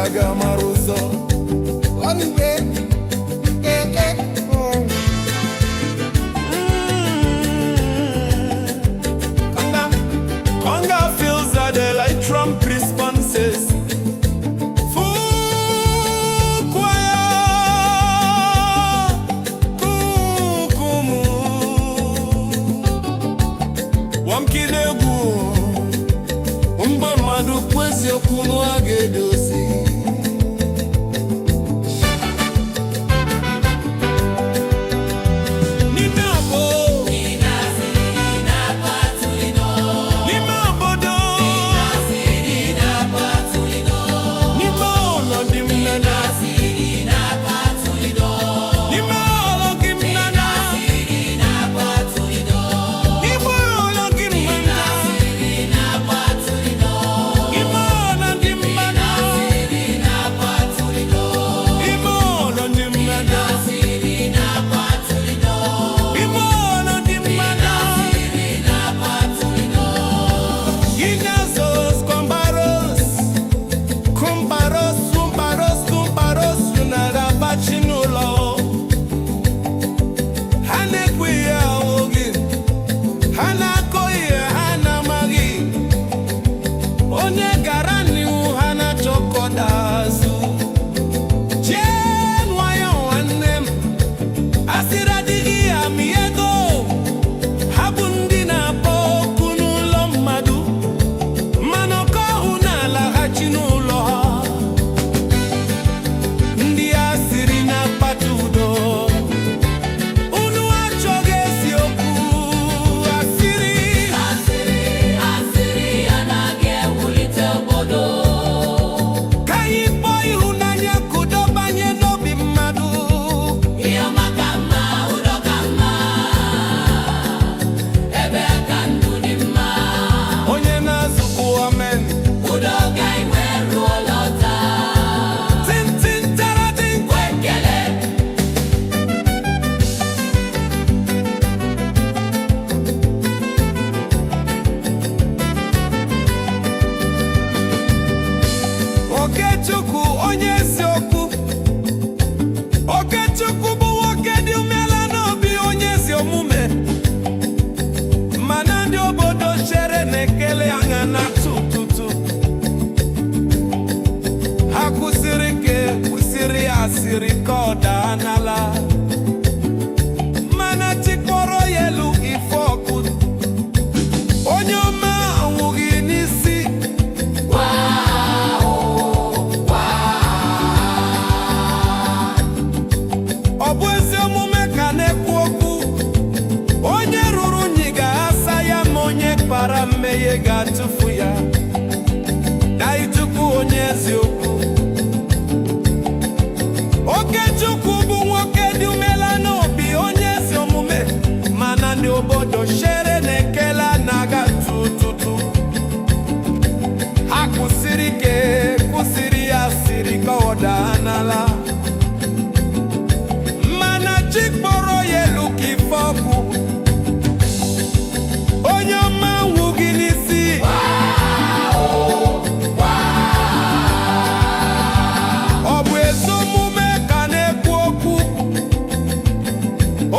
Aga mara ụzọ. Ọmịgwe, keke, Conga, conga fills are the like Trump responses. Fukwaya, kukumu. Wamkidegwu, mgbe mmadụ kwu eziokwu n'ụwa ga-edozi. N'ime abo, n'ime obodo, n'ime ụlọ dị m nana, n'ime ụlọ gị m nana, n'ime ụlọ gị m nana, n'ime ụlọ dị m nana, n'ime ụlọ dị m nana, n'ime ụlọ dị m nana. Ginazos, kwambaros, kumbaros, umbaros, kumbaros, unarabachi n'ụlọ. Ha na-ekwu ihe ahụghị, ha na-akọ ihe ha na-amaghị. Onye gara n'ihu ha na-achọkọda azụ. Jee nwayọọ nwanne m, asịrị adịghị amị ego. Ha bụ ndị na-akpọ okwu n'ụlọ mmadụ, mmanụ ọkụ ahụ na-alaghachi n'ụlọ ha. Ndị asịrị na-akpata udo. Unu achọghị eziokwu, asịrị. Asịrị, asịrị anaghị ewulite obodo. Ka anyị kpọọ ịhụnanya ka udo banye n'obi mmadụ. Ihe ọma ka mma, udo ka mma, ebe ka ndụ dị mma. Onye na-azụkwu amen. Udo ka inwe ruo lọta. Tintin taratin. Ekele. Okechukwu onye eziokwu. Okechukwu bụ nwoke dị umeala n'obi, onye ezi omume, mana ndị obodo chere na ekele anya na tututu ha kwụsịrị ke kwụsịrị asịrị ka ọ daa n'ala, mana chikpọrọ ya elu ife ọkụ. Onye ọma anwụghị n'isi. Wow, wow. Ọ bụ ezi omume ka na-ekwu okwu. Onye ruru unyi ga-asa ya, ma onye kpara mmehie ga-atụfu ya. Dai Chukwu onye eziokwu. Okechukwu bụ nwoke dị umeala n'obi, onye ezi omume, mana ndị obodo chere na ekele anaghị tututu. Ha kwụsịrị ike, kwụsịrị ya siri ka ọ daa n'ala, mana chi kpọrọ ya elu ka ife ọkụ. Onye ọma nwụghị n'isi. Wow, Ọ bụ ezi omume ka na-ekwu okwu.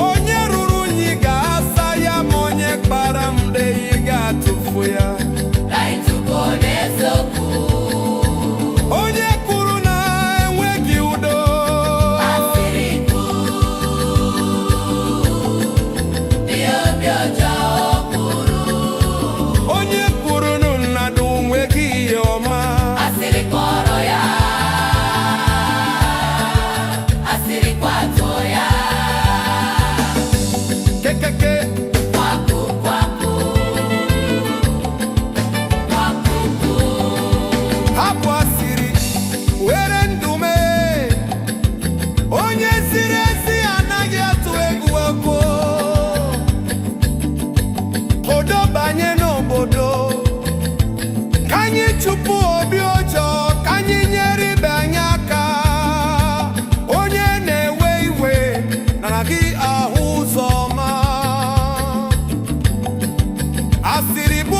Onye ruru unyi ga-asa ya, ma onye kpara mdeyi ga-atụfu ya. Dai Chukwu n'eziokwu. Onye kwuru na enweghị udo. Asịrị kwu, dị obi ọjọọ kwuru. Onye kwuru na nnadụ nweghị ihe ọma. Asịrị kpọrọ ya, asịrị kwatuo ya. Kekeke. Kwaku kwaku kwakuku. Hapụ asịrị, were ndụ mee. Onye ziri ezi anaghị atụ egwu ọkụ. Udo banye n'obodo, ka anyị chụpụ obi ọjọọ, ka anyị nyere ibe anyị aka. Onye na-ewe iwe anaghị ahụ ụzọ ọma. Asịrị bụ